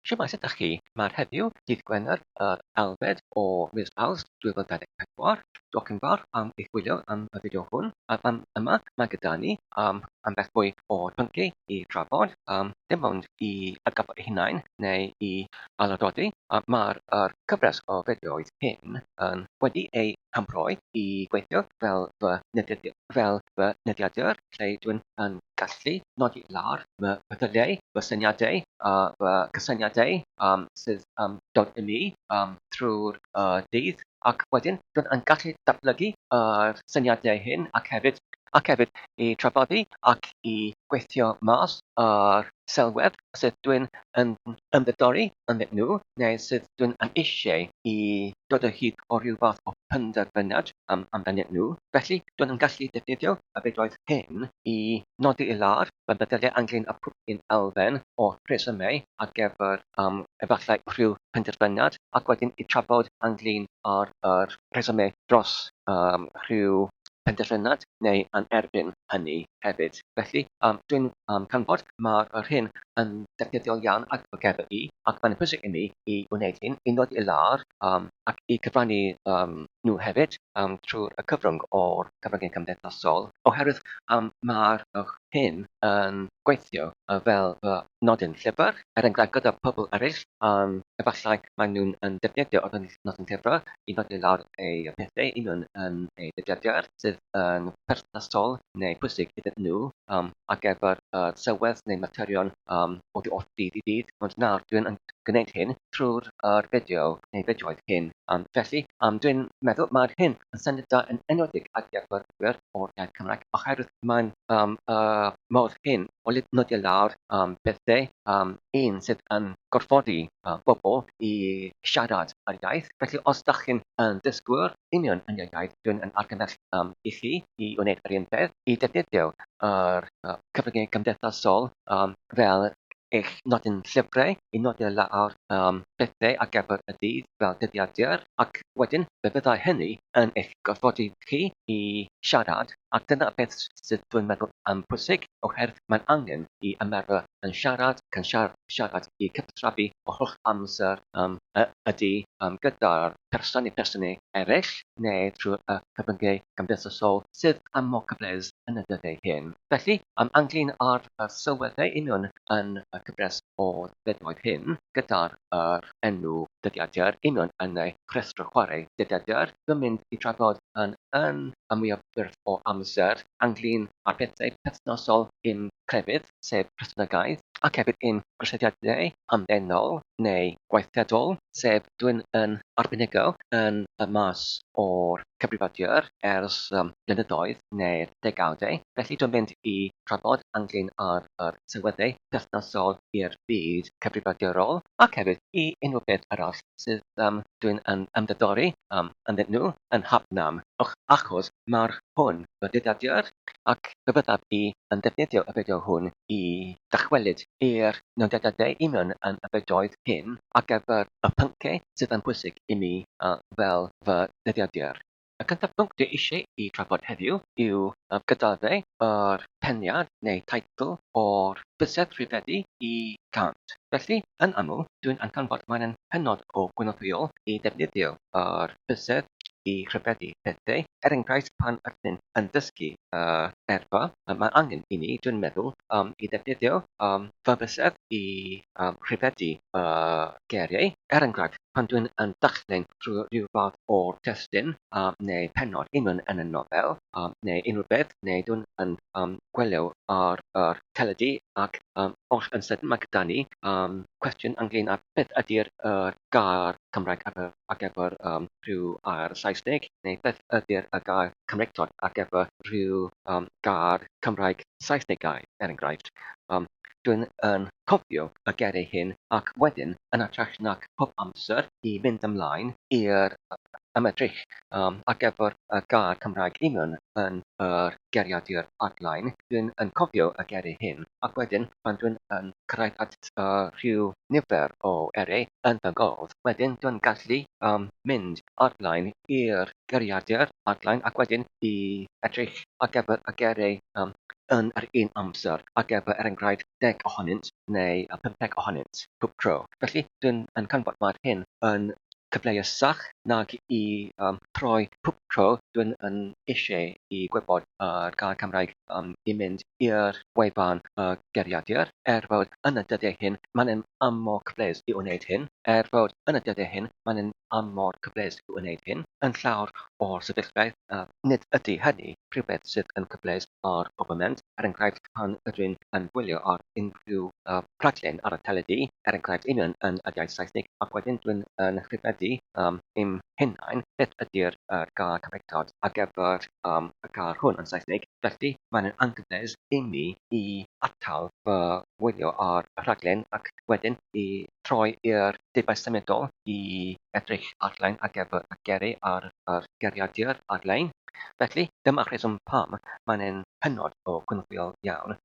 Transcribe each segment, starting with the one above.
Shwmae, sut ydych chi? Mae'r heddiw, dydd Gwener, yr elfed o mis Awst 2024. Diolch yn fawr am eich gwylio am y fideo hwn. A fan yma, mae gyda ni um, ambell fwy o pynciau i drafod, um, dim ond i atgoffa eu hunain neu i ailadroddi. Mae'r er cyfres o fideoedd hyn yn wedi eu hamroi i gweithio fel fy fel fy nyddiadur lle dwi'n yn gallu nodi lawr fy meddyliau, fy syniadau a fy cysyniadau sydd yn dod i mi trwy'r dydd ac wedyn dwi'n yn gallu datblygu yr syniadau hyn ac hefyd ac hefyd i trafodi ac i gweithio mas yr sylwedd sydd dwi'n yn ymddiddori ynddyn nhw neu sydd dwi'n yn eisiau i dod o hyd o ryw fath o penderfyniad amdanyn nhw. Felly, dwi'n yn gallu defnyddio y fideoedd hyn i nodi i lawr fy meddyliau ynglyn â pob un elfen o'r rhesymau ar gyfer efallai rhyw penderfyniad ac wedyn i trafod ynglyn â'r yr rhesymau dros rhyw penderfyniad neu yn erbyn hynny hefyd. Felly, dwi'n canfod mae'r yr hyn yn ddefnyddiol iawn ar gyfer i, ac mae'n bwysig i mi i wneud hyn, i nodi i lawr ac i cyfrannu nhw hefyd trwy'r y cyfrwng o'r cyfryngau cymdeithasol, oherwydd mae'r yr hyn yn gweithio fel fy nodyn llyfr, er enghraifft gyda pobl eraill, efallai maen nhw'n yn defnyddio yr nodyn llyfr i nodi lawr eu pethau union yn eu dyddiadur sydd yn perthnasol neu pwysig iddyn nhw ar gyfer y sylwedd neu materion oddi wrth dydd i ddydd, ond nawr dwi'n yn gwneud hyn trwy'r yr fideo neu fideoedd hyn. Felly, dwi'n meddwl mae'r hyn yn syniad da yn enwedig ar gyfer myfyrwyr o'r iaith Cymraeg oherwydd mae'n y modd hyn o nodi lawr bethau, un sydd yn gorfodi bobl i siarad yr iaith. Felly os dach chi'n yn dysgwyr union yn yr iaith, dwi'n yn argymell i chi i wneud yr un peth, i defnyddio yr cyfryngau cymdeithasol fel eich nodyn llyfrau, i nodi lawr bethau ar gyfer y dydd fel dyddiadur, ac wedyn fe fyddai hynny yn eich gorfodi chi i siarad, ac dyna'r peth sydd dwi'n meddwl yn pwysig, oherwydd mae'n angen i ymarfer yn siarad ac yn siarad i cyfathrebu yr holl amser y dydd gyda'r person neu personau eraill neu trwy'r cyfryngau cymdeithasol sydd am mor cyfleus yn y dyddiau hyn. Felly, ynglŷn â'r sylweddau union yn y cyfres o ddeddfoedd hyn, gyda'r yr enw dyddiadur union yn ei rhestr chwarae dyddiadur, dwi'n mynd i drafod yn yn y mwyafrif o amser ynglŷn â'r pethau perthnasol i'm crefydd, sef Cristnogaeth, ac hefyd i'm cysylltiadau hamddenol neu gweithredol, sef dwi'n yn arbenigo yn y maes o'r cyfrifiadur ers blynyddoedd neu'r degawdau, felly dwi'n mynd i drafod ynglŷn â'r yr sylweddau perthnasol i'r byd cyfrifiadurol ac hefyd i unrhyw beth arall sydd dwi'n yn ymddiddori ynddyn nhw yn hap-nam, achos mae'r hwn fy dyddiadur ac fe fyddaf i yn defnyddio y fideo hwn i ddychwelyd i'r nodiadau union yn y fideoedd hyn ar gyfer y pynciau sydd yn bwysig i mi fel fy nyddiadur. Y cyntaf pwnc dwi eisiau i trafod heddiw yw gyda fe yr peniad neu teitl o'r bysedd rhifedi i 100. Felly, yn aml, dwi'n ancanfod mae'n hynod o gynorthwyol i ddefnyddio yr bysedd i rhifedi pethau. Er enghraifft, pan ydyn yn dysgu yr eirfa, mae angen i ni, dwi'n meddwl, i ddefnyddio fy bysedd i rhifedi y geiriau. Er enghraifft, pan dwi'n yn darllen trwy rhyw fath o'r testun neu pennod union yn y nofel neu unrhyw beth, neu dwi'n yn gwylio ar yr teledu ac oll yn sydyn mae gyda ni cwestiwn ynglyn â beth ydy'r yr gair Cymraeg ar, ar gyfer rhyw air Saesneg neu beth ydy'r y gair Cymreictod ar gyfer rhyw gair Cymraeg Saesnegau, er enghraifft. Dwi'n yn cofio y geiriau hyn ac wedyn yn hytrach nac pob amser i fynd ymlaen i'r ymedrych ar gyfer y gair Cymraeg union yn yr geiriadur ar-lein, dwi'n yn cofio y geiriau hyn ac wedyn pan dwi'n yn cyrraedd at rhyw nifer o eiriau yn fy nghof, wedyn dwi'n gallu mynd ar-lein i'r geiriadur ar-lein ac wedyn i edrych ar gyfer y geiriau. yn yr un amser ar gyfer, er enghraifft, 10 ohonynt neu 15 ohonynt pob tro. Felly, dwi'n yn canfod mae'r hyn yn cyfleusach nag i troi pob tro dwi'n yn eisiau i gwybod yr gair Cymraeg i mynd i'r wefan y geiriadur, er fod yn y dyddiau hyn mae'n yn aml cyfleus i wneud hyn, er fod yn y dyddiau hyn mae'n yn aml cyfleus i wneud hyn. Yn llawer o'r sefyllfaoedd, nid ydy hynny rhywbeth sydd yn cyfleus ar y foment, er enghraifft pan ydw i'n yn gwylio ar unrhyw rhaglen ar y teledu, er enghraifft union yn yr iaith Saesneg, ac wedyn dwi'n yn rhyfeddu i'm hunain beth ydy'r gair Cymreictod ar gyfer y gair hwn yn Saesneg, felly mae'n yn anghyfleus i mi i atal fy ngwylio ar y rhaglen ac wedyn i troi i'r dyfais symudol i edrych ar-lein ar gyfer y geiriau ar yr geiriadur ar-lein. Felly, dyma'r rheswm pam mae'n un hynod o gynorthwyol iawn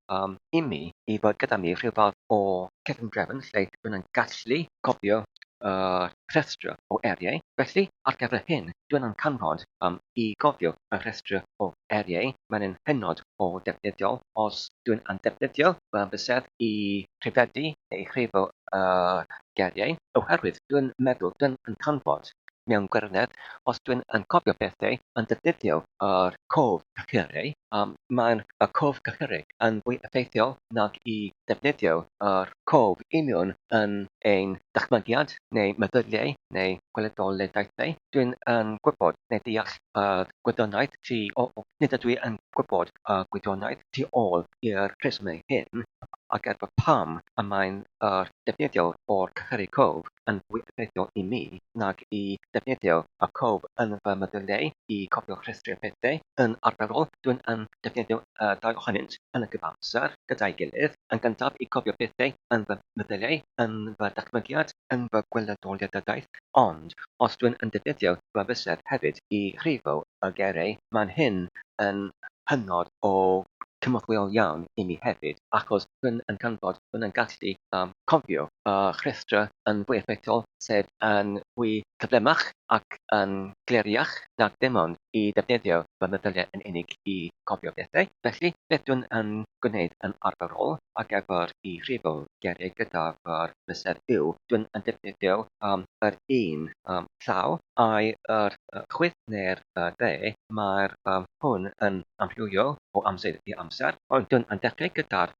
i mi i fod gyda mi rhyw fath o cyfundrefn lle dwi'n yn gallu cofio y rhestr o eiriau. Felly, ar gyfer hyn, dwi'n yn canfod i gofio y rhestr o eiriau, mae'n un hynod o defnyddiol os dwi'n yn defnyddio fy bysedd i rhifedu neu rhifo y geiriau, oherwydd dwi'n meddwl dwi'n yn canfod mewn gwirionedd, os dwi'n yn cofio pethau yn defnyddio yr cof cyhyrau, mae'r y cof cyhyrau yn fwy effeithiol nag i defnyddio yr cof union yn ein dychmygiad neu meddyliau neu gweledoliaethau. Dwi'n yn gwybod neu deall y gwyddoniaeth tu ôl, nid ydw i yn gwybod y gwyddoniaeth tu ôl i'r rhesymau hyn, ac er fy pam y mae'n yr defnyddio o'r cyhyrau cof yn fwy effeithiol i mi nag i ddefnyddio y cof yn fy meddyliau i cofio rhestru pethau. Yn arferol, dwi'n yn defnyddio y ddau ohonynt yn y cyfamser gyda'i gilydd, yn gyntaf i cofio pethau yn fy meddyliau, yn fy dychmygiad, yn fy gweledoliadaeth, ond os dwi'n yn defnyddio fy bysedd hefyd i rhifo y geiriau, mae'n hyn yn hynod o cymorthwyol iawn i mi hefyd, achos dwi'n yn canfod dwi'n yn gallu cofio y rhestr yn fwy effeithiol, sef yn fwy cyflymach ac yn gliriach nag dim ond i ddefnyddio fy meddyliau yn unig i gofio pethau. Felly, beth dwi'n yn gwneud yn arferol ar gyfer i rhifo geiriau gyda fy bysedd yw dwi'n yn defnyddio yr un llaw ai yr chwith neu'r dde, mae'r hwn yn amrywio o amser i amser, ond dwi'n yn dechrau gyda'r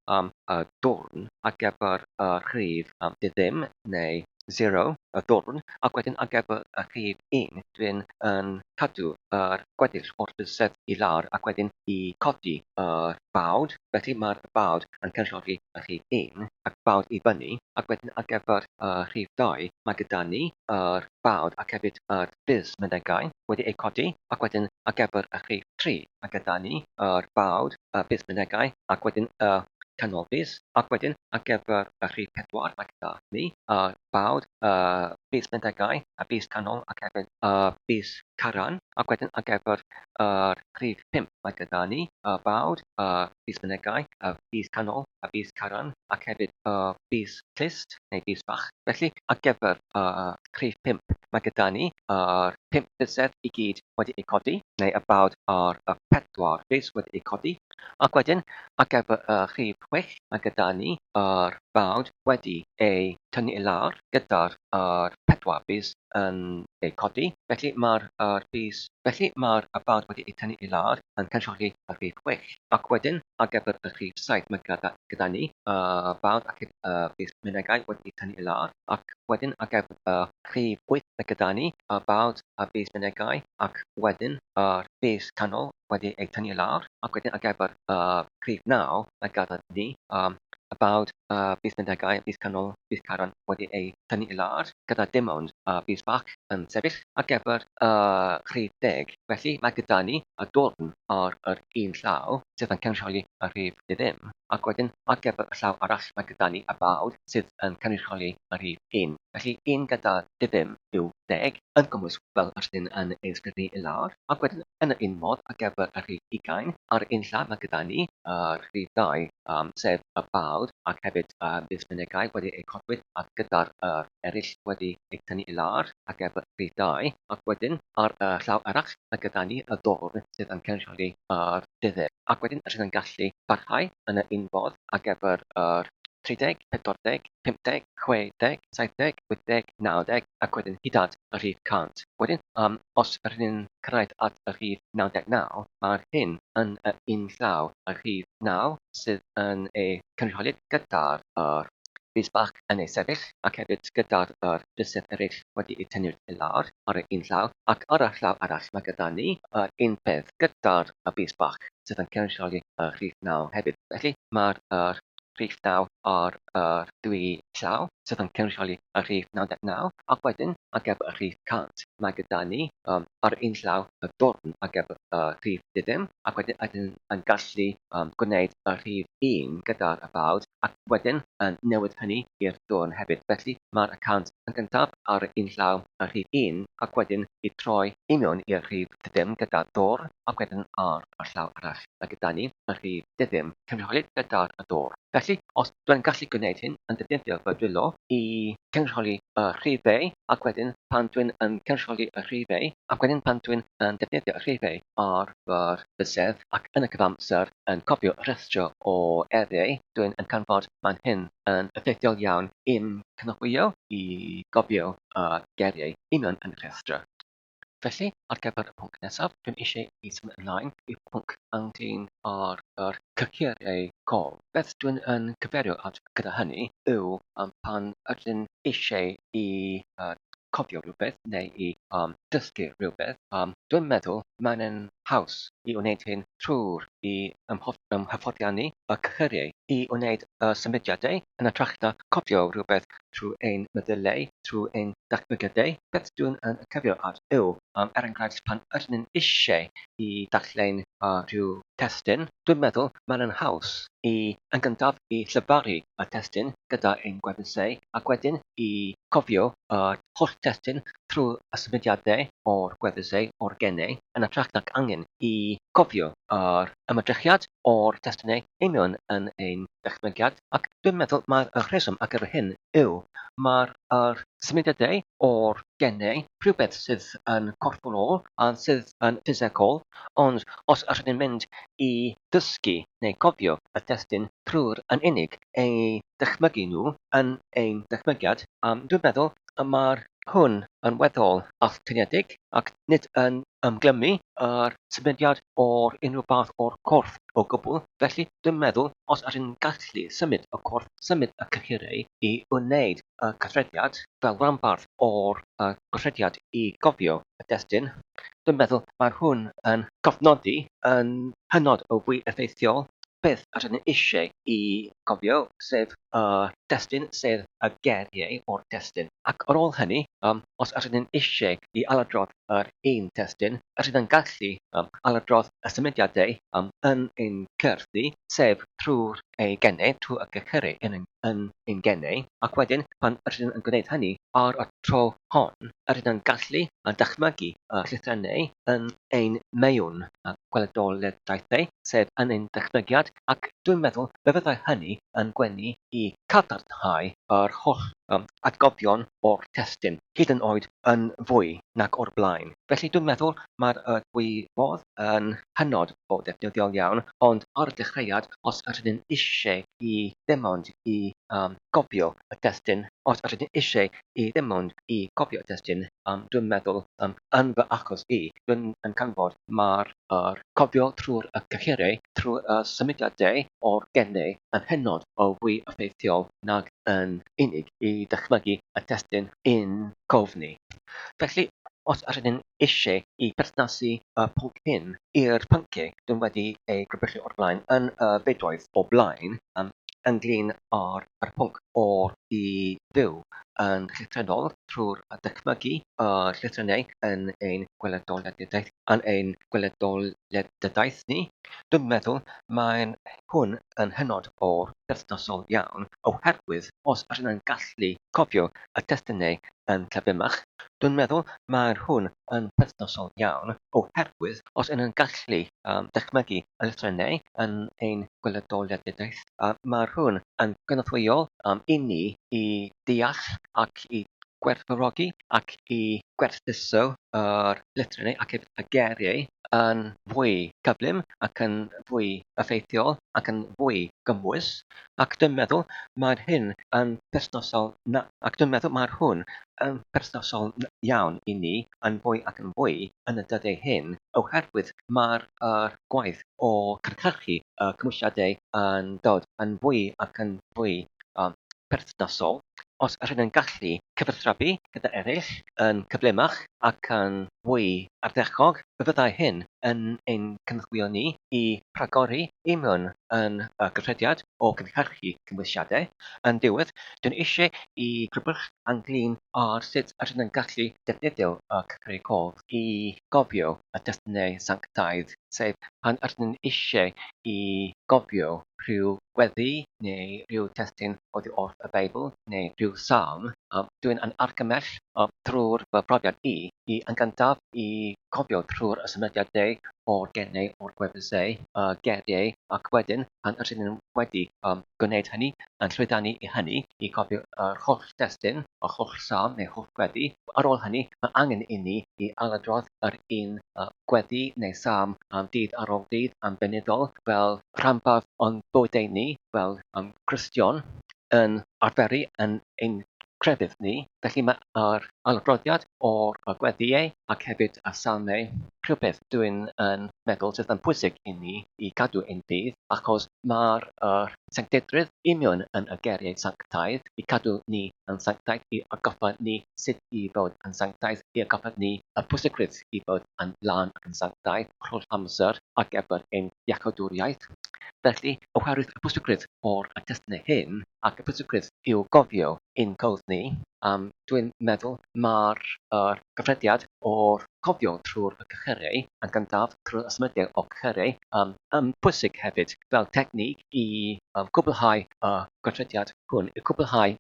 dwrn ar gyfer y rhif diddim neu zero, y dwrn, ac wedyn ar gyfer y rhif un, dwi'n yn cadw yr gweddill o'r bysedd i lawr ac wedyn i codi yr bawd, felly mae'r bawd yn cynrychioli y rhif un ac bawd i fyny, ac wedyn ar gyfer y rhif dau mae gyda ni yr bawd ac hefyd yr bys mynegai wedi eu codi, ac wedyn ar gyfer y rhif 3 mae gyda ni yr bawd, y bys mynegai, ac wedyn y canol bys, ac wedyn ar gyfer y rhif 4 mae gyda ni y bawd, y bys mynegai, y bys canol ac hefyd y bys caran, ac wedyn ar gyfer yr rhif 5 mae gyda ni y bawd, y bys mynegai, y bys canol, y bys caran, ac hefyd y bys clust neu bys bach. Felly, ar gyfer y rhif 5, mae gyda ni yr 5 bysedd i gyd wedi eu codi, neu y bawd ar y 4 bys wedi eu codi. Ac wedyn, ar gyfer y rhif 6, mae gyda ni yr bawd wedi ei tynnu i lawr gyda'r yr 4 bys yn ei codi. Felly, mae'r yr bys, felly mae'r y bawd wedi ei tynnu i lawr yn cynrychioli y rhif 6. Ac wedyn, ar gyfer y rhif 7, mae gyda, gyda ni y bawd ac y bys mynegai wedi ei tynnu i lawr. Ac wedyn, ar gyfer y rhif 8, mae gyda ni y bawd a bys mynegai ac wedyn yr bys canol wedi ei tynnu i lawr. Ac wedyn, ar gyfer y rhif 9, mae gyda ni y bawd, y bys mynegai, y bys canol, bys caran wedi ei tynnu i lawr, gyda dim ond y bys bach yn sefyll ar gyfer y rhif deg. Felly, mae gyda ni y dwrn ar yr un llaw sydd yn cynrychioli y rhif ddim, ac wedyn ar gyfer y llaw arall mae gyda ni y bawd sydd yn cynrychioli y rhif un. Felly, un gyda ddim yw deg, yn gymwys fel yr ydyn yn ei ysgrifennu i lawr, ac wedyn yn yr un modd ar gyfer y rhif ugain, ar un llaw mae gyda ni y rhif dau, sef y bawd ac hefyd y bys mynegai wedi eu codwyd ac gyda'r yr eraill wedi eu tynnu i lawr ar gyfer rhif dau, ac wedyn ar y llaw arall mae gyda ni y ddwrn sydd yn cynrychioli yr. diddim. Ac wedyn rydyn yn gallu parhau yn y un fodd ar gyfer yr 30, 40, 50, 60, 70, 80, 90 ac wedyn hyd at y rhif 100. Wedyn, um, os rydyn ni'n cyrraedd at y rhif 99, mae'r hyn yn y un llaw y rhif 9 sydd yn ei cynrychioli gyda'r yr bys bach yn ei sefyll ac hefyd gyda'r yr bysedd eraill wedi'u tynnu i lawr ar y un llaw ac ar y llaw arall mae gyda ni yr un peth gyda'r y bys bach sydd yn cynrychioli y rhif 9 hefyd. Felly mae'r yr rhif 9 ar yr dwy llaw sydd yn cynrychioli y rhif 99 ac wedyn ar gyfer y rhif 100 mae gyda ni um, ar un llaw y dwrn ar gyfer y rhif diddim ac wedyn ydyn yn gallu um, gwneud y rhif 1 gyda'r bawd ac wedyn yn newid hynny i'r dwrn hefyd. Felly mae'r 100 yn gyntaf ar un llaw y rhif 1 ac wedyn i troi i mewn i'r rhif diddim gyda'r dwrn ac wedyn ar y llaw arall mae gyda ni y rhif diddim cynrychioli gyda'r dwr. Felly, os dwi'n gallu gwneud hyn yn defnyddio fy dwylo i cynrychioli y rhifau ac wedyn pan dwi'n yn cynrychioli y rhifau ac wedyn pan dwi'n yn defnyddio y rhifau ar fy bysedd ac yn y cyfamser yn cofio rhestr o eiriau, dwi'n yn canfod mae'n hyn yn effeithiol iawn i'm cynorthwyo i gofio y geiriau union yn y rhestr. Felly, ar gyfer y pwnc nesaf, dwi'n eisiau i symud ymlaen i'r pwnc ynglyn â'r yr cyhyrau cof. Beth dwi'n yn cyfeirio at gyda hynny yw um, pan ydyn eisiau i uh, cofio rhywbeth neu i um, dysgu rhywbeth, um, dwi'n meddwl mae'n yn haws i wneud hyn trwy'r i ymhyfforddiannu y cyhyrau i wneud y symudiadau yn hytrach na cofio rhywbeth trwy ein meddyliau, trwy ein dychmygiadau. Beth dwi'n yn cyfeirio at yw, er enghraifft, pan ydyn ni'n eisiau i darllen rhyw testun, dwi'n meddwl mae'n yn haws i, yn gyntaf, i llefaru y testun gyda ein gwefusau ac wedyn i cofio yr holl testun trwy y symudiadau o'r gwefusau, o'r gennau, yn hytrach nag angen i gofio yr ymedrychiad o'r testunau union yn ein dychmygiad, ac dwi'n meddwl mai'r rheswm ar gyfer hyn yw mae'r yr symudiadau o'r gennau, rhywbeth sydd yn corfforol a sydd yn ffisegol, ond os ydyn ni'n mynd i ddysgu neu gofio y testun trwy'r yn unig eu dychmygu nhw yn ein dychmygiad, dwi'n meddwl y mae'r hwn yn weddol alltyniedig ac nid yn ymglymu â'r symudiad o'r unrhyw fath o'r corff o gwbl, felly dwi'n meddwl os ydyn ni'n gallu symud y corff, symud y cyhyrau i wneud y cyffrediad fel rhanbarth o'r gosodiad i gofio y destun, dwi'n meddwl mae'r hwn yn cofnodi yn hynod o fwy effeithiol beth ydyn ni eisiau i gofio, sef y testun, sef y geiriau o'r testun. Ac ar ôl hynny, um, os ydyn ni'n eisiau i ailadrodd yr un testun, ydyn ni'n gallu um, ailadrodd y symudiadau um, yn ein cyrff ni, sef trwy'r ei gennau, trwy y cyhyrau yn, yn ein gennau, ac wedyn pan ydyn yn gwneud hynny ar y tro hon, ydyn yn gallu dychmygu y llythrennau yn ein mewn gweledoliaethau, sef yn ein dychmygiad, ac dwi'n meddwl fe fyddai hynny yn gwenu i cadarnhau yr holl atgofion o'r testun, hyd yn oed yn fwy nag o'r blaen. Felly dwi'n meddwl mae'r dwy fodd yn hynod o ddefnyddiol iawn, ond ar y dechreuad, os ydyn ni'n eisiau i ddim ond i gofio y testun, os ydyn ni eisiau i ddim ond i gofio y testun, dwi'n meddwl, yn fy achos i, dwi'n yn canfod mae'r yr cofio trwy'r y cyhyrau, trwy y symudiadau o'r gennau yn hynod o fwy effeithiol nag yn unig i ddychmygu y testun i'n cof ni. Felly, os ydyn ni'n eisiau i berthnasu y pwnc hyn i'r pynciau dwi'n wedi eu grybwyllu o'r blaen yn y fideoedd o blaen ynglyn â'r yr pwnc o'r i fyw yn llythrennol trwy'r dychmygu y llythrennau yn ein gweledoliaeth yn ein gweledoliadaeth ni. Dwi'n meddwl mae'n hwn yn hynod o berthnasol iawn oherwydd os ydyn yn gallu cofio y testunau yn cyflymach, dwi'n meddwl mae'r hwn yn perthnasol iawn oherwydd os ydyn yn gallu dychmygu y llythrennau yn ein gweledoliadaeth, mae'r hwn yn gynorthwyol i ni i deall ac i. gwerthfawrogi ac i gwerthuso yr lythrennau ac hefyd y geiriau yn fwy cyflym ac yn fwy effeithiol ac yn fwy gymwys, ac dwi'n meddwl mae'r hyn yn perthnasol na, ac dwi'n meddwl mae'r hwn yn perthnasol iawn i ni yn fwy ac yn fwy yn y dyddiau hyn oherwydd mae'r yr gwaith o cynhyrchu y cymwysiadau yn dod yn fwy ac yn fwy perthnasol. Os ydyn yn gallu cyfathrebu gyda eraill yn cyflymach ac yn fwy ardderchog, fe fyddai hyn yn ein cynorthwyo ni i rhagori i mewn yn y gweithrediad o gynhyrchu cymwysiadau. Yn diwedd, dyn eisiau i grybwyll ynglyn â'r sut ydyn yn gallu defnyddio y cyfri cof i gofio y testunau sanctaidd, sef pan ydyn eisiau i gofio rhyw gweddi neu rhyw testun oddi wrth y Beibl neu rhyw salm, dwi'n yn argymell trwy'r fy profiad i, i yn gyntaf i cofio trwy'r y symudiadau o'r genau o'r gwefusau, y geiriau, ac wedyn pan ydyn nhw wedi gwneud hynny, yn llwyddiannu i hynny, i gofio yr holl destun, yr holl salm neu holl gweddi. Ar ôl hynny, mae angen i ni i ailadrodd yr un gweddi neu salm dydd ar ôl dydd yn flynyddol fel rhanbarth o'n bywydau ni fel Cristion yn arferu yn ein crefydd ni. Felly mae'r ailadroddiad o'r gweddïau ac hefyd y salmau rhywbeth dwi'n yn meddwl sydd yn pwysig i ni i gadw ein ffydd achos mae'r yr sancteiddrwydd union yn y geiriau sanctaidd i cadw ni yn sanctaidd, i atgoffa ni sut i fod yn sanctaidd, i atgoffa ni y pwysigrwydd i fod yn lân ac yn sanctaidd yr holl amser ar gyfer ein iachawdwriaeth. Felly, oherwydd y pwysigrwydd o'r testunau hyn ac y pwysigrwydd i'w gofio ein cof ni, dwi'n meddwl mae'r yr gyffrediad o'r cofio trwy'r cyhyrau yn gyntaf, trwy'r ysmygu o cyhyrau, yn bwysig hefyd fel technig i cwblhau y gweithrediad hwn, i cwblhau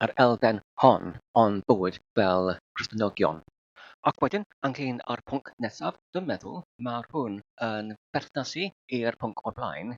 yr elfen hon o'n bywyd fel Cristnogion. Ac wedyn, ynglyn â'r pwnc nesaf, dwi'n meddwl mae'r hwn yn berthnasu i'r pwnc o'r blaen,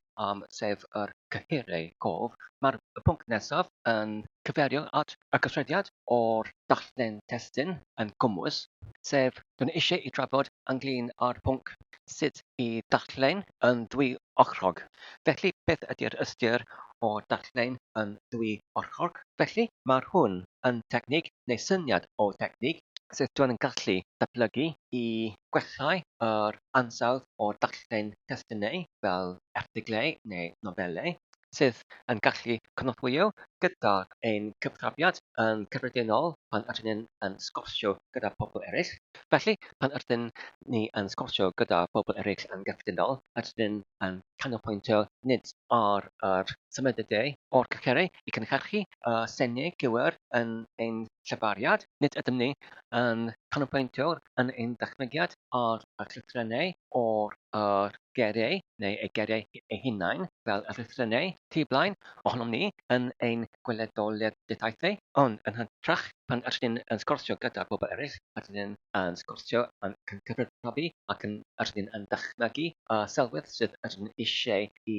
sef yr cyhyrau cof. Mae'r pwnc nesaf yn cyfeirio at y cyffrediad o'r darllen testun yn gymwys, sef dwi'n eisiau i drafod ynglyn â'r pwnc sut i darllen yn ddwy-ochrog. Felly, beth ydy'r ystyr o darllen yn ddwy-ochrog? Felly, mae'r hwn yn technig neu syniad o technig sydd dwi'n yn gallu datblygu i gwellhau yr ansawdd o darllen testunau fel erthyglau neu nofelau sydd yn gallu cynorthwyo gyda ein cyfathrebiad yn cyffredinol pan ydyn ni'n yn sgwrsio gyda pobl eraill. Felly, pan ydyn ni yn sgwrsio gyda pobl eraill yn gyffredinol, ydyn ni'n yn canolbwyntio nid ar yr symudiadau o'r cyhyrau i cynhyrchu y seniau cywir yn ein llefariad. Nid ydym ni yn canolbwyntio yn ein dychmygiad ar y llythrennau o'r yr geiriau neu y geiriau eu hunain fel y llythrennau tu blaen ohonom ni yn ein gweledoliaethau, ond yn hytrach pan ydyn ni'n yn sgwrsio gyda pobl eraill, ydyn ni'n yn sgwrsio yn cyfathrebu ac yn ydyn ni'n yn dychmygu y sylwedd sydd ydyn ni eisiau i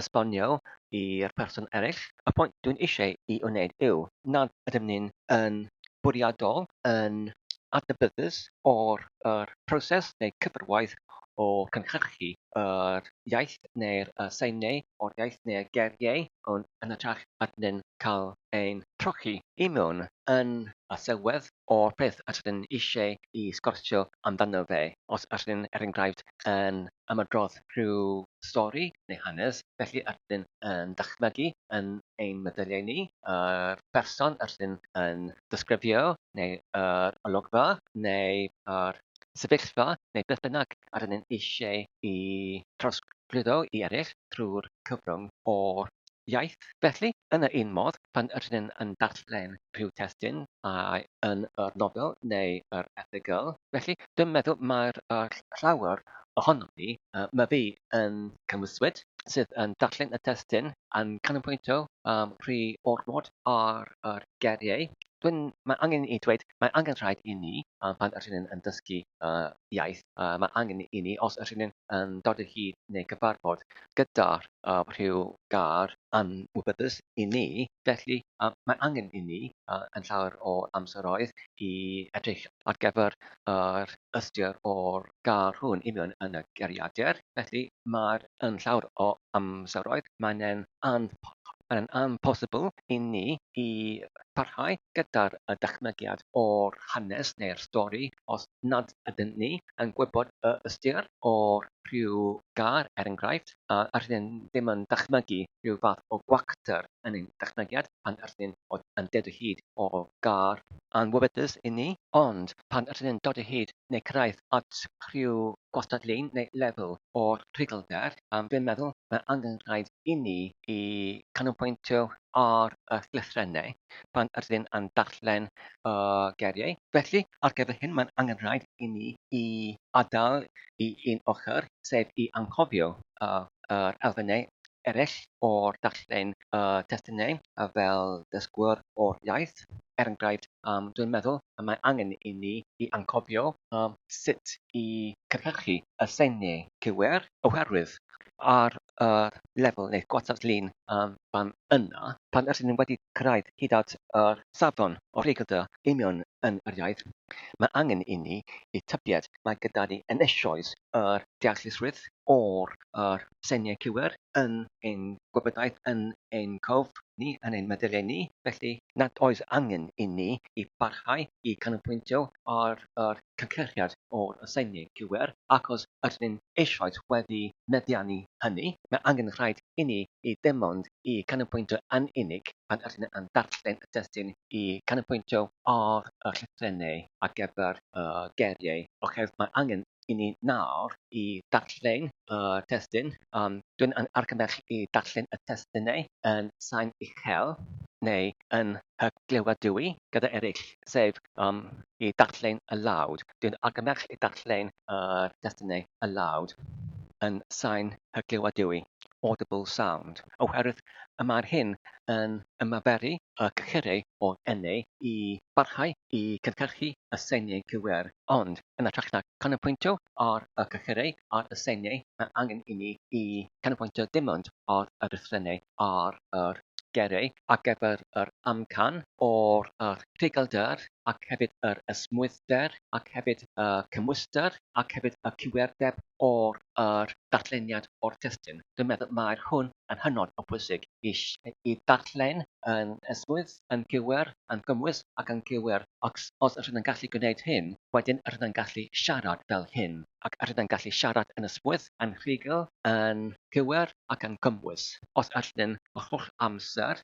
esbonio i'r person eraill. Y pwynt dwi'n eisiau i wneud yw nad ydym ni'n yn bwriadol yn adnabyddus o'r yr proses neu cyfarwaith o cynhyrchu yr iaith neu'r seiniau o'r iaith neu'r geiriau, ond yn hytrach ydyn ni'n cael ein trochi i mewn yn y sylwedd o'r peth ydyn ni'n eisiau i sgwrsio amdano fe. Os ydyn ni'n, er enghraifft, yn ymadrodd rhyw stori neu hanes, felly ydyn yn dychmygu yn ein meddyliau ni yr person ydyn yn disgrifio neu yr olygfa neu yr sefyllfa neu beth bynnag ydyn ni'n eisiau i trosglwyddo i eraill trwy'r cyfrwng o'r iaith. Felly, yn yr un modd, pan ydyn ni'n yn darllen rhyw testun yn yr nofel neu yr erthygl, felly dwi'n meddwl mae'r llawer ohonom ni, mae fi yn cymwyswyd, sydd yn darllen y testun yn canolbwyntio rhy ormod ar yr geiriau. Dwi'n, mae angen i dweud, mae angen rhaid i ni, pan ydyn ni'n yn dysgu iaith, mae angen i ni, os ydyn ni'n yn dod o hyd neu cyfarfod gyda rhyw gair anwybyddus i ni, felly mae angen i ni yn llawer o amseroedd i edrych ar gyfer yr ystyr o'r gair hwn i mewn yn y geiriadur. Felly mae'r yn llawer o amseroedd, mae'n Mae'n amhosibl i ni i parhau gyda'r dychmygiad o'r hanes neu'r stori os nad ydyn ni yn gwybod y ystyr o'r rhyw gair, er enghraifft, a rydyn ddim yn dychmygu rhyw fath o gwacter yn ein dychmygiad pan rydyn yn dod o hyd o gair anwybodus i ni, ond pan rydyn yn dod o hyd neu cyrraedd at rhyw gwastad lun neu lefel o'r rhuglder, dwi'n meddwl mae angen rhaid i ni i canolbwyntio ar y llythrennau pan ydyn yn darllen y geiriau. Felly, ar gyfer hyn, mae'n angen rhaid i ni i adael i un ochr, sef i anghofio yr elfennau eraill o'r darllen y testunau fel dysgwyr o'r iaith. Er enghraifft, dwi'n meddwl y mae angen i ni i anghofio sut i cynhyrchu y seiniau cywir, oherwydd ar y lefel neu gwastad lun fan yna, pan ydyn ni wedi cyrraedd hyd at yr safon o ruglder union yn yr iaith, mae angen i ni i tybied mae gyda ni yn eisoes yr deallusrwydd o'r yr seiniau cywir yn ein gwybodaeth, yn ein cof ni, yn ein meddyliau ni, felly nad oes angen i ni i barhau i canolbwyntio ar yr cynhyrchiad o'r seiniau cywir, ac os ydyn ni'n eisoes wedi meddiannu hynny, mae angen rhaid i ni i dim ond i canolbwyntio yn unig pan ydyn yn darllen y testun i canolbwyntio ar y llythrennau ar gyfer y geiriau, oherwydd mae angen i ni nawr i darllen y testun. Dwi'n argymell i darllen y testunau yn sain uchel neu yn hyglywedwy gyda eraill, sef i darllen aloud. Dwi'n argymell i darllen yr testunau aloud yn sain hyglywedwy, audible sound, oherwydd y mae'r hyn yn ymarferu y cyhyrau o'r enau i barhau i cynhyrchu y seiniau cywir, ond yn hytrach na canolbwyntio ar y cyhyrau ar y seiniau, mae angen i ni i canolbwyntio dim ond ar y rhythrennau ar yr geiriau ar gyfer yr amcan o'r yr rhuglder ac hefyd yr esmwythder ac hefyd y cymhwyster ac hefyd y cywirdeb o'r yr darlleniad o'r testun. Dwi'n meddwl mae'r hwn yn hynod o bwysig i, i darllen yn esmwyth, yn gywir, yn gymwys ac yn gywir. Ac os ydyn yn gallu gwneud hyn, wedyn ydyn yn gallu siarad fel hyn. Ac ydyn yn gallu siarad yn ysmwyth, yn rhugl, yn gywir ac yn gymwys. Os ydyn yr holl amser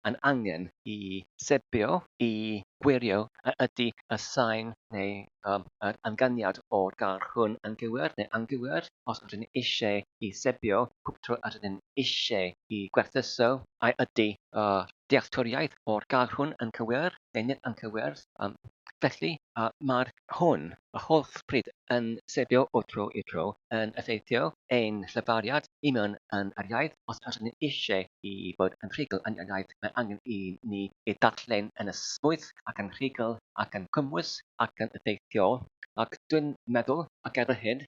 yn angen i sebio, i gwirio a ydy y sain neu yr ynganiad o'r gair hwn yn gywir neu anghywir, os ydyn eisiau i sebio pob tro ydyn eisiau i gwerthuso a ydy y dealltwriaeth o'r gair hwn yn cywir neu nid yn cywir. Felly, mae'r hwn, y holl pryd yn sefio o dro i dro, yn effeithio ein llefariad i mewn yn yr iaith. Os ydyn ni eisiau i fod yn rhugl yn yr iaith, mae angen i ni ei darllen yn esmwyth ac yn rhugl ac yn cymwys ac yn effeithiol. Ac dwi'n meddwl, ac erbyn hyn,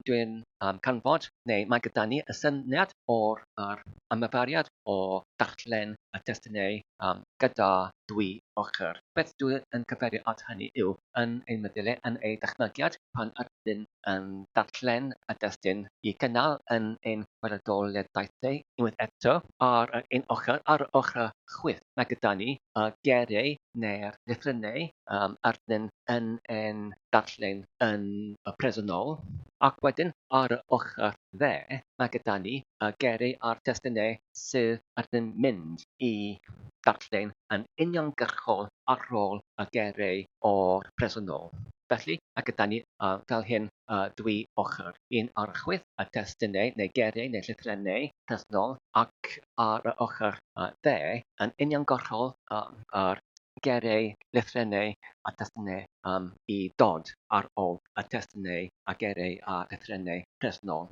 dwi'n canfod, neu mae gyda ni y syniad o'r yr ymarferiad o darllen y testunau gyda dwy ochr. Beth dwi yn cyfeirio at hynny yw, yn ein meddyliau, yn ei dychmygiad, pan ydyn yn darllen y destun i gynnal yn ein gweledoliaethau unwaith eto, ar yr un ochr, ar yr ochr chwith, mae gyda ni y geiriau neu'r llythrennau ydyn yn ein darllen yn y presennol, ac wedyn ar yr ochr dde, mae gyda ni y geiriau a'r testunau sydd yn mynd i darllen yn uniongyrchol ar ôl y geiriau o'r presennol. Felly, mae gyda ni fel hyn dwy ochr, un ar y chwith, y testunau neu geiriau neu llythrennau presennol, ac ar y ochr dde, yn uniongyrchol yr geiriau, llythrennau a testunau i dod ar ôl y testunau a geiriau a llythrennau presennol.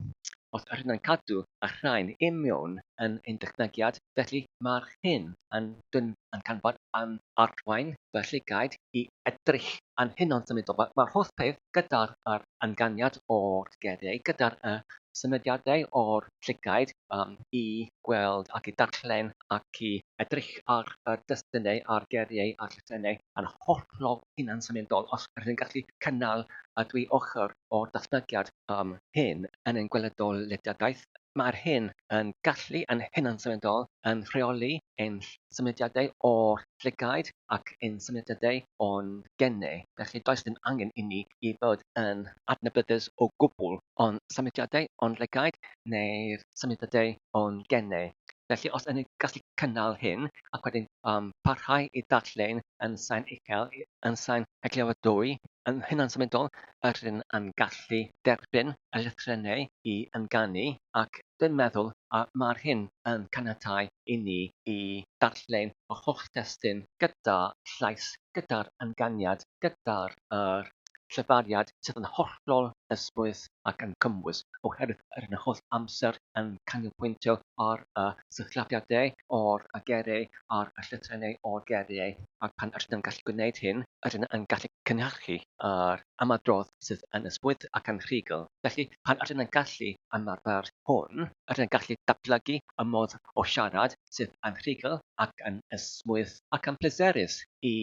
Os ydyn yn cadw y rhain i mewn yn ein dychmygiad, felly mae'r hyn yn dyn yn canfod yn arwain fy llygaid i edrych yn hynod symudol. Mae'r holl peth gyda'r yr ynganiad o'r geiriau, gyda'r y symudiadau o'r llygaid um, i gweld ac i darllen ac i edrych ar y destunau a'r geiriau a'r llythrennau yn hollol hunan-symudol. Os ydyn yn gallu cynnal y dwy ochr o'r datblygiad um, hyn yn ein gweledolediadaeth, mae'r hyn yn gallu yn hunan-symudol yn rheoli ein symudiadau o'r llygaid ac ein symudiadau o'n gennau. Felly does dim angen i ni i fod yn adnabyddus o gwbl o'n symudiadau o'n llygaid neu'r symudiadau o'n gennau. Felly os ydyn ni'n gallu cynnal hyn ac wedyn um, parhau i ddarllen yn sain uchel, yn sain eglurwadwy, yn hunan-symudol, rydyn yn gallu derbyn y llythrennau i ynganu ac dwi'n meddwl a mae'r hyn yn caniatáu i ni i darllen y holl destun gyda llais, gyda'r ynganiad, gyda'r yr llefariad sydd yn hollol esmwyth ac yn cymwys oherwydd yr yn holl amser yn canolbwyntio ar y sillafiadau o'r geiriau a'r llythrennau o'r geiriau ac pan ydyn yn gallu gwneud hyn ydyn yn gallu cynhyrchu yr ymadrodd sydd yn ysmwyth ac yn rhugl. Felly pan ydyn yn gallu ymarfer hwn ydyn yn gallu datblygu y modd o siarad sydd yn rhugl ac yn ysmwyth ac yn pleserus i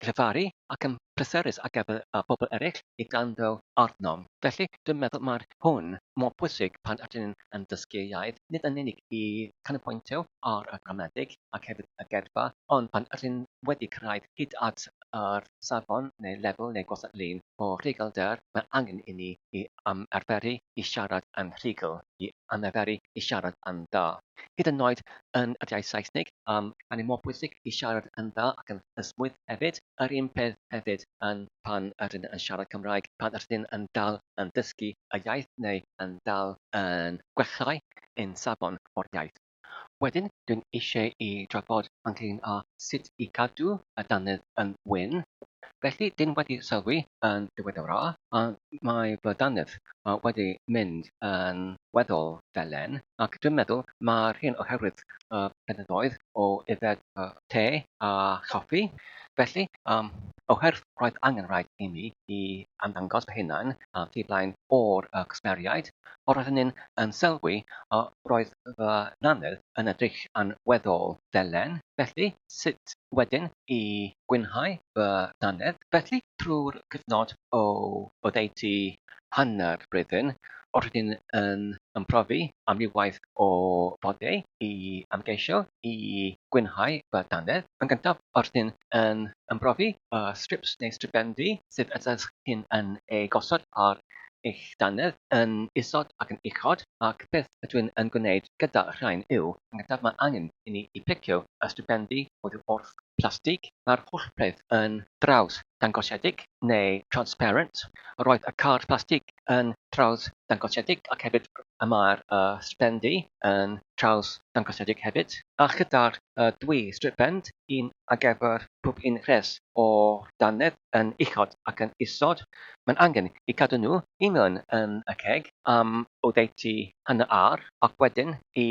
llefaru ac yn pleserus ar gyfer y bobl eraill i gwrando arnom. Felly, dwi'n meddwl mae'r hwn mor bwysig pan ydyn yn dysgu iaith, nid yn unig i canolbwyntio ar y gramadeg ac hefyd y geirfa, ond pan ydyn wedi cyrraedd hyd at yr safon neu lefel neu gosod lun o rhuglder, mae angen i ni i ymarferu i siarad yn rhugl, i ymarferu i siarad yn dda. Hyd yn oed yn yr iaith Saesneg, mae'n mor bwysig i siarad yn dda ac yn ysmwyth hefyd. Yr un peth hefyd yn pan ydyn yn siarad Cymraeg, pan ydyn yn dal yn dysgu y iaith neu yn dal yn gwellhau ein safon o'r iaith. Wedyn, dwi'n eisiau i drafod ynglyn â sut i gadw y dannedd yn wyn. Felly, dyn wedi sylwi yn ddiweddara, a mae fy dannedd wedi mynd yn weddol felen, ac dwi'n meddwl mae'r hyn oherwydd y blynyddoedd o yfed te a choffi. Felly, oherwydd roedd angen rhaid i mi i ymddangos fy hunain tu blaen o'r cwsmeriaid, roeddwn i'n yn sylwi roedd fy nannedd yn edrych yn weddol felen. Felly, sut wedyn i gwynhau fy nannedd? Felly, trwy'r cyfnod o oddeutu hanner blwyddyn, roeddwn i'n yn profi amrywiaeth o fodau i ymgeisio i gwynhau fy dannedd. Yn gyntaf, roeddwn yn ymprofi y strips neu stripendi sydd ydych chi'n yn eu gosod ar eich dannedd yn isod ac yn uchod, ac beth ydw i'n yn gwneud gyda rhain yw, yn gyntaf mae angen i ni i plicio y stripendi oddi wrth plastig. Mae'r holl peth yn draws dangosiedig neu transparent. Roedd y card plastig yn traws dangosiedig ac hefyd y mae'r stripendi yn traws dangosiedig hefyd. A chyda'r dwy stripend, un ar gyfer pob un rhes o'r dannedd yn uchod ac yn isod, mae'n angen i cadw nhw i mewn yn y ceg am oddeutu hanner awr ac wedyn i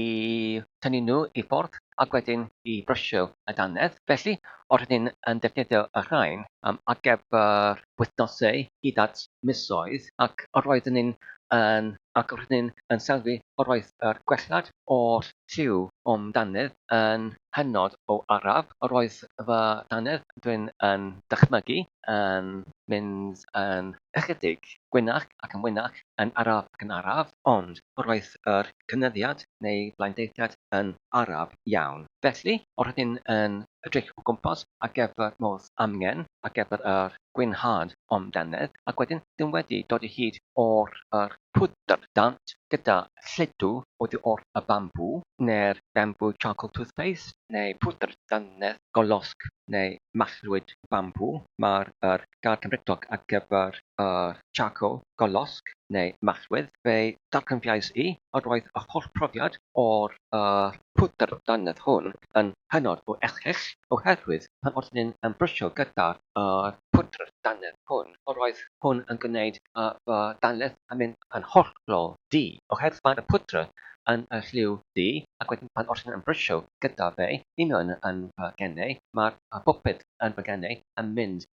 tynnu nhw i ffwrdd ac wedyn i brysio y dannedd. Felly, roeddwn yn defnyddio y rhain ar gyfer wythnosau hyd at misoedd ac roeddwn i'n yn ac roeddwn yn sylwi roedd yr gwellhad o'r lliw o'm dannedd yn hynod o araf. Roedd fy dannedd dwi'n yn dychmygu yn mynd yn ychydig gwynach ac yn wynach, yn araf ac yn araf, ond roedd yr cynyddiad neu blaendeithiad yn araf iawn. Felly, roeddwn yn edrych o gwmpas ar gyfer modd amgen ar gyfer yr gwynhad o'm dannedd, ac wedyn dyn wedi dod i hyd o'r yr pwdr dant gyda lludw oddi wrth y bambŵ, neu'r bamboo charcoal toothpaste, neu pwdr dannedd golosg neu mallwyd bambŵ. Mae'r yr gair Cymreictog ar gyfer yr charcoal golosg neu mallwyd. Fe darganfuais i yr oedd y holl profiad o'r yr pwdr dannedd hwn yn hynod o erchyll, oherwydd pan oeddwn i'n brysio gyda'r yr pwdr dannedd hwn, roedd hwn yn gwneud fy dannedd yn mynd yn hollol du, oherwydd mae'r pwdr yn y lliw du, ac wedyn pan oeddwn yn brysio gyda fe i mewn yn fy genau, mae'r popeth yn fy genau yn mynd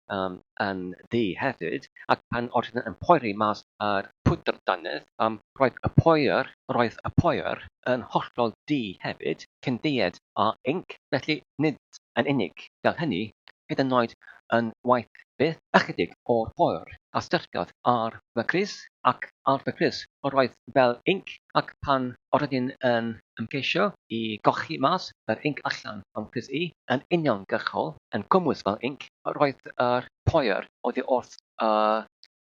yn ddu hefyd, ac pan oeddwn yn poeri mas yr pwdr dannedd, roedd y poer, roedd y poer yn hollol du hefyd, cyn deued â inc, felly nid yn unig fel hynny, hyd yn oed yn waeth byth, ychydig o'r poer a syrthiodd ar fy nghrys, ac ar fy nghrys yr oedd fel inc, ac pan oeddwn yn ymgeisio i gochi mas yr inc allan o'm crys i, yn uniongyrchol, yn gwmws fel inc, yr oedd yr poer oddi wrth y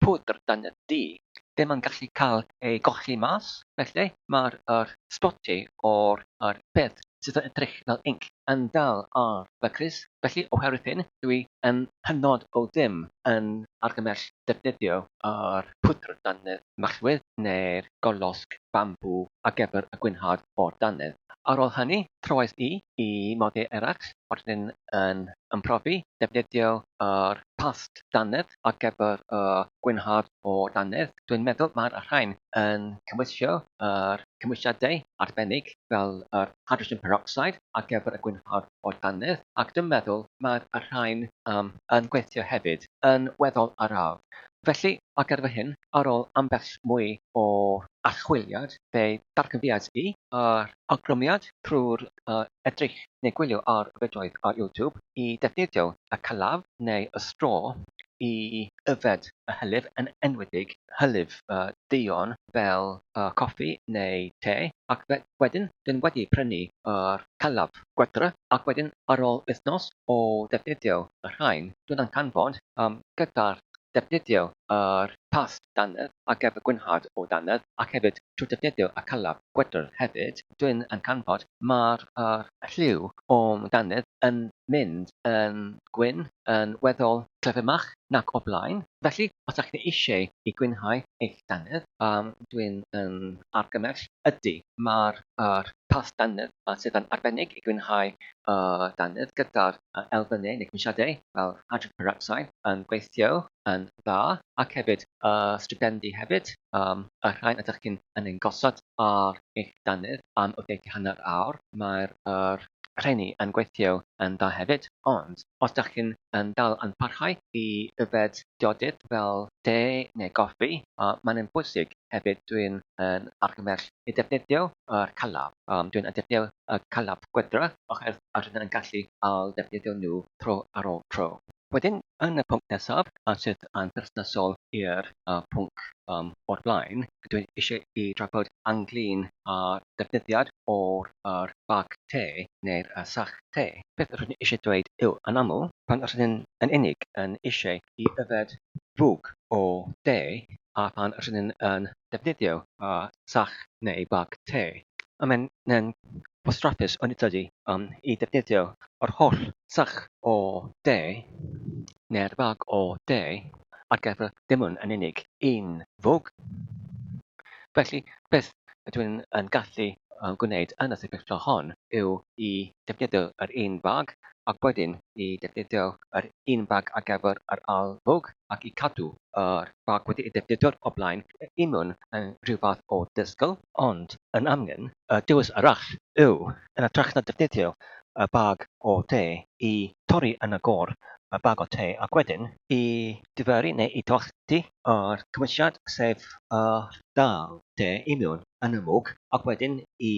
pwdr dannedd du ddim yn gallu cael ei gochi mas, felly mae'r yr sboti o'r yr peth sydd yn edrych fel inc yn dal ar fy crys, felly oherwydd hyn dwi yn hynod o ddim yn argymell defnyddio yr pwdr dannedd mallwydd neu'r golosg bambŵ ar gyfer y gwynhad o'r dannedd. Ar ôl hynny, troais i i modiau eraill, oeddwn yn ymprofi defnyddio yr past dannedd ar gyfer y gwynhad o'r dannedd. Dwi'n meddwl mae'r rhain yn cymwysio yr cymwysiadau arbennig fel yr hydrogen peroxide ar gyfer y gwynhad o'r dannedd, ac dwi'n meddwl mae'r rhain yn gweithio hefyd yn weddol araf. Felly, ar gyfer hyn, ar ôl ambell mwy o archwiliad, fe ddarganfuais i yr awgrymiad trwy'r edrych neu gwylio ar fideoedd ar YouTube i ddefnyddio y calaf neu y straw i yfed y hylif, yn enwedig hylif duon fel coffi neu te, ac wedyn dyn wedi prynu yr calaf gwydr, ac wedyn ar ôl wythnos o ddefnyddio y rhain, dwi'n ancanfod gyda'r defnyddio yr past dannedd ar gyfer gwynhad o dannedd ac hefyd trwy defnyddio y calaf gwydr hefyd, dwi'n ancanfod mae'r lliw o'm dannedd yn mynd yn gwyn yn weddol clyfymach nac o'r blaen. Felly, os ydych chi eisiau i gwynhau eich dannedd, dwi'n yn argymell, ydy, mae'r yr past dannedd sydd yn arbennig i gwynhau y dannedd gyda'r elfennau neu cymwysiadau fel hydrogen peroxide yn gweithio yn dda, ac hefyd y stripendi hefyd, y rhain ydych chi'n yn ein gosod ar eich dannedd am oddeutu hanner awr, mae'r yr rheini yn gweithio yn dda hefyd, ond os ydych chi'n yn dal yn parhau i yfed diodydd fel te neu goffi, mae'n yn bwysig hefyd dwi'n yn argymell i defnyddio yr calaf. Dwi'n yn defnyddio y calaf gwydr oherwydd rydyn yn gallu ail ddefnyddio nhw tro ar ôl tro. Wedyn, yn y pwnc nesaf, sydd yn berthnasol i'r pwnc o'r blaen, dwi eisiau i drafod ynglyn â'r defnyddiad o'r yr bag te neu'r sach te. Beth rydyn eisiau dweud yw, yn aml, pan rydyn yn unig yn eisiau i yfed fwg o de a phan rydyn yn defnyddio sach neu bag te, mae'n wastraffus yn ydy i ddefnyddio yr holl sach o de neu'r bag o de ar gyfer dim ond yn unig un fwg. Felly, beth ydw i'n yn gallu gwneud yn y sefyllfa hon yw i ddefnyddio yr un bag ac wedyn i ddefnyddio yr un bag ar gyfer yr ail fwg ac i cadw yr bag wedi'i ddefnyddio o'r blaen i mewn yn rhyw fath o ddysgl. Ond, yn amgen, y dewis arall yw, yn hytrach na defnyddio y bag o de i torri yn y gor y bag o te ac wedyn i diferu neu i tollti yr cymwysiad, sef y dal te i mewn yn y mwg ac wedyn i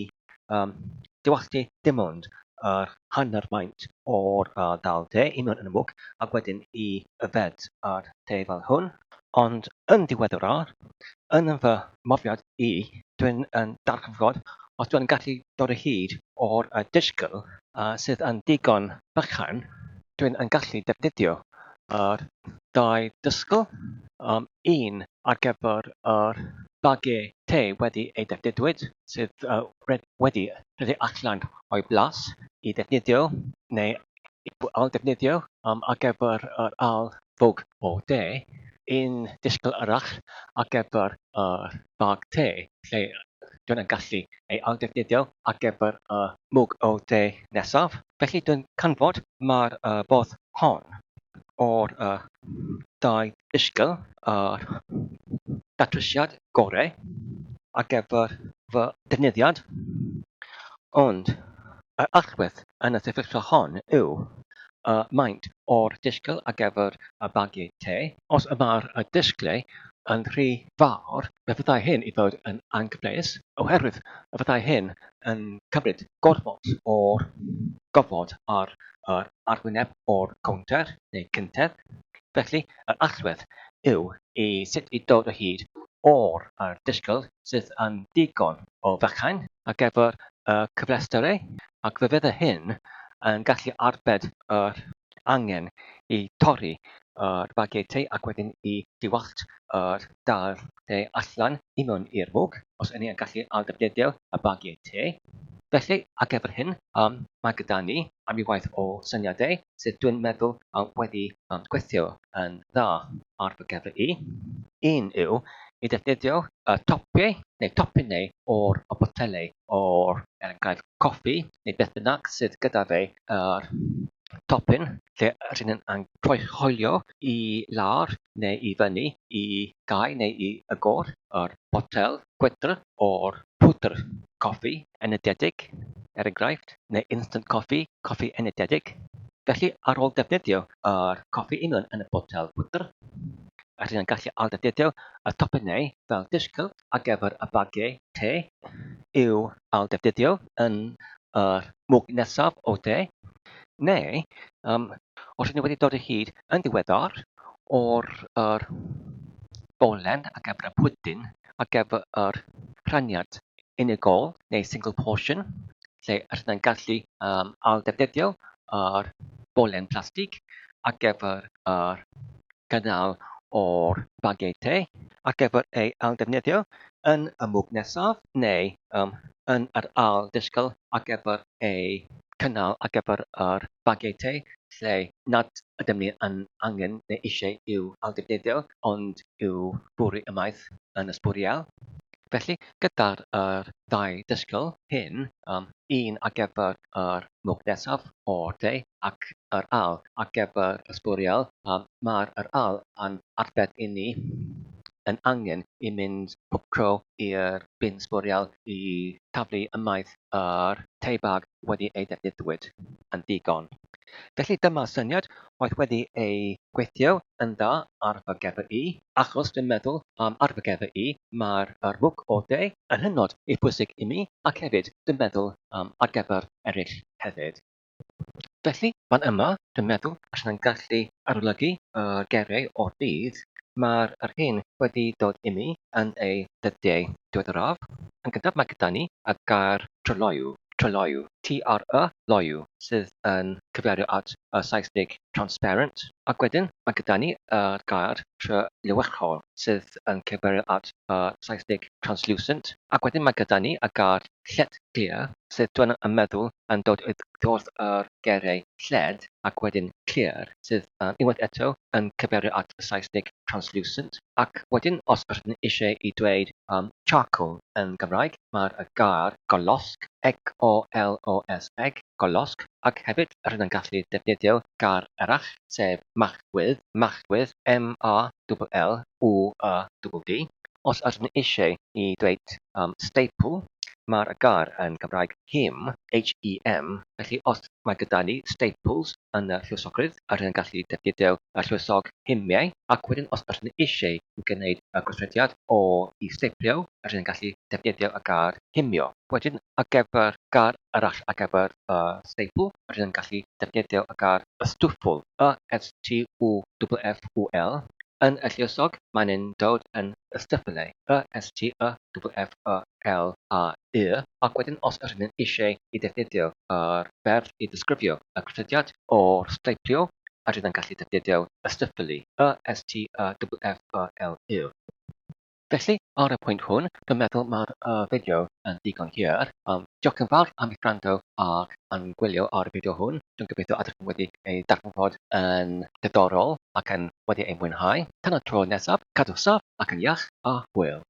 dywalltu dim ond yr hanner maint o'r dal te i mewn yn y mwg ac wedyn i yfed yr te fel hwn. Ond yn ddiweddarach, yn fy mhrofiad i, dwi'n yn darganfod os dwi'n gallu dod o hyd o'r disgl sydd yn digon bychan, dwi'n yn gallu defnyddio yr dau dysgl, un ar gyfer yr bagiau te wedi ei defnyddiwyd, sydd wedi rhedeg allan o'i blas i ddefnyddio neu i'w ailddefnyddio ar gyfer yr ail fwg o de, un disgl arall ar gyfer yr bag te lle dwi'n yn gallu ei ailddefnyddio ar gyfer y mwg o de nesaf. Felly dwi'n canfod mae'r fodd hon o'r ddau ddisgwyl yr datrysiad gorau ar gyfer fy defnyddiad, ond yr allwedd yn y sefyllfa hon yw y maint o'r disgwyl ar gyfer y bagiau te. Os y mae'r disgwyl yn rhy fawr, fe fyddai hyn i fod yn anghyfleus, oherwydd y fyddai hyn yn cymryd gormod o'r gofod ar yr arwyneb o'r cownter neu cyntedd. Felly, yr allwedd yw i sut i dod o hyd o'r yr disgwyl sydd yn digon o fychain ar gyfer y cyfleusterau, ac fe fydde hyn yn gallu arbed yr angen i torri yr bagiau te ac wedyn i diwallt yr dail te allan i mewn i'r mwg, os y'n ni yn gallu ailddefnyddio y bagiau te. Felly, ar gyfer hyn, um, mae gyda ni amrywiaeth o syniadau sydd dwi'n meddwl wedi gweithio yn dda ar fy gyfer i. Un yw i ddefnyddio y topiau neu topinnau o'r botelau o'r, er enghraifft, coffi neu beth bynnag sydd gyda fe yr topyn lle rydyn yn croeshoelio i lawr neu i fyny i gau neu i agor yr botel gwydr o'r pwdr coffi enydedig, er enghraifft, neu instant coffee, coffi enydedig. Felly, ar ôl defnyddio yr coffi union yn y botel pwdr, rydyn yn gallu ailddefnyddio y topinnau fel disgyl ar gyfer y bagiau te i'w ailddefnyddio yn yr mwg nesaf o de, neu um, os ydyn ni wedi dod o hyd yn ddiweddar o'r yr bowlen ar gyfer y pwdin ar gyfer yr rhaniad unigol neu single portion, lle rydyn ni'n gallu um, ailddefnyddio yr bowlen plastig ar gyfer yr gynnal o'r bagiau te ar gyfer ei ailddefnyddio yn y mwg nesaf neu um, yn yr ail ddisgwyl ar gyfer ei cynnal ar gyfer yr bagiau te lle nad ydym ni yn angen neu eisiau i'w ailddefnyddio ond i'w bwrw ymaith yn y sbwriel. Felly, gyda'r yr ddau ddisgwyl hyn, um, un ar gyfer yr mwg nesaf o'r te ac yr ail ar gyfer y sbwriel, um, mae'r yr ail yn arbed i ni yn angen i mynd pob tro i'r bin sbwriel i taflu ymaith yr te bag wedi ei ddefnyddiwyd yn ddigon. Felly dyma syniad oedd wedi ei gweithio yn dda ar fy gyfer i, achos dwi'n meddwl am ar fy gyfer i, mae'r yr mwg o de yn hynod i bwysig i mi ac hefyd dwi'n meddwl am ar gyfer eraill hefyd. Felly, fan yma, dwi'n meddwl allan yn gallu arolygu y geiriau o'r dydd, mae'r yr hyn wedi dod imi yn ei ddyddiau diweddaraf. Yn gyntaf mae gyda ni y gair tryloyw, tryloyw, T-R-Y, loyw, sydd yn cyfeirio at y Saesneg transparent, ac wedyn mae gyda ni y gair trylewychol, sydd yn cyfeirio at y Saesneg translucent, ac wedyn mae gyda ni y gair lletglir, sydd dwi'n yn meddwl yn dod wrth yr geiriau lled ac wedyn clir, sydd unwaith eto yn cyfeirio at y Saesneg translucent, ac wedyn os ydyn eisiau i dweud charcoal yn Gymraeg, mae'r gair golosg, G-O-L-O-S-G, golosg, ac hefyd rydyn yn gallu defnyddio gair arall, sef mallwydd, mallwydd, M-A-L-L-W-Y-D-D. Os ydyn eisiau i dweud staple, mae'r gair yn Gymraeg him, H-E-M, felly os mae gyda ni staples yn y lluosogrwydd, rydyn yn gallu defnyddio y lluosog himiau, ac wedyn os ydyn eisiau gwneud y gweithrediad o i staplio, rydyn yn gallu defnyddio y gair himio. Wedyn ar gyfer gair arall ar gyfer y staple, rydyn yn gallu defnyddio y gair ystwffwl, Y-S-T-W-F-F-U-L, Yn y lluosog, mae'n yn dod yn ystyffle, Y-S-T-Y-F-F-E-L-A-U, ac wedyn os ydyn ni eisiau i ddefnyddio yr berf i ddisgrifio y gweithrediad o'r steiplio, rydyn yn gallu defnyddio ystyfflu, Y-S-T-Y-F-F-E-L-U. Felly, ar y pwynt hwn, dwi'n meddwl mae'r fideo yn ddigon hir. Diolch yn fawr am eich gwrando ac am gwylio ar y fideo hwn. Dwi'n gobeithio ydych chi wedi ei darganfod yn ddiddorol ac yn wedi ei mwynhau. Tan y tro nesaf, cadwch saff ac yn iach, a hwyl.